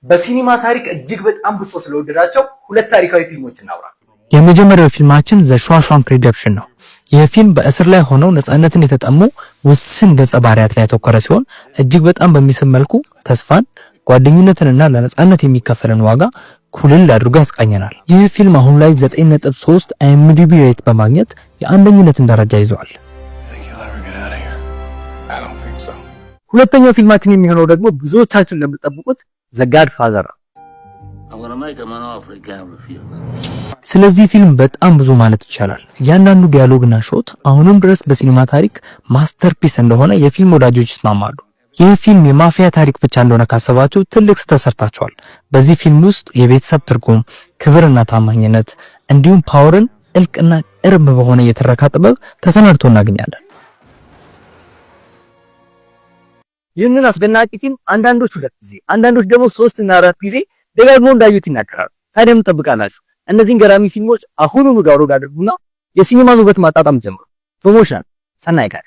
በሲኒማ ታሪክ እጅግ በጣም ብዙ ሰው ስለወደዳቸው ሁለት ታሪካዊ ፊልሞች እናውራ። የመጀመሪያው ፊልማችን The Shawshank Redemption ነው። ይህ ፊልም በእስር ላይ ሆነው ነፃነትን የተጠሙ ውስን ገጸ ባህሪያት ላይ ያተኮረ ሲሆን እጅግ በጣም በሚስብ መልኩ ተስፋን፣ ጓደኝነትንና ለነፃነት የሚከፈልን ዋጋ ኩልል አድርጎ ያስቃኘናል። ይህ ፊልም አሁን ላይ 9.3 IMDb rate በማግኘት የአንደኝነትን ደረጃ ይዟል። Think you'll ever get out of here? I don't think so. ሁለተኛው ፊልማችን የሚሆነው ደግሞ ብዙዎቻችሁን ለምትጠብቁት The Godfather ነው። I'm gonna make him an offer he can't refuse. ስለዚህ ፊልም በጣም ብዙ ማለት ይቻላል። እያንዳንዱ dialogue ና shot አሁንም ድረስ በሲኒማ ታሪክ masterpiece እንደሆነ የፊልም ወዳጆች ይስማማሉ። ይህ ፊልም የማፊያ ታሪክ ብቻ እንደሆነ ካሰባችሁ ትልቅ ስህተት ሰርታችኋል። በዚህ ፊልም ውስጥ የቤተሰብ ትርጉም፣ ክብርና ታማኝነት እንዲሁም power ን ጥልቅና ቅርብ በሆነ የትረካ ጥበብ ተሰናድቶ እናገኛለን። ይህንን አስደናቂ ፊልም አንዳንዶች ሁለት ጊዜ፣ አንዳንዶች ደግሞ ሶስት እና አራት ጊዜ ደጋግሞ እንዳዩት ይናገራሉ። ታዲያ ምን ትጠብቃላችሁ? እነዚህን ገራሚ ፊልሞች አሁኑኑ download አድርጉና የሲኒማን ውበት ማጣጣም ጀምሩ። ፕሮሞሽናል ሰናይ ጋር።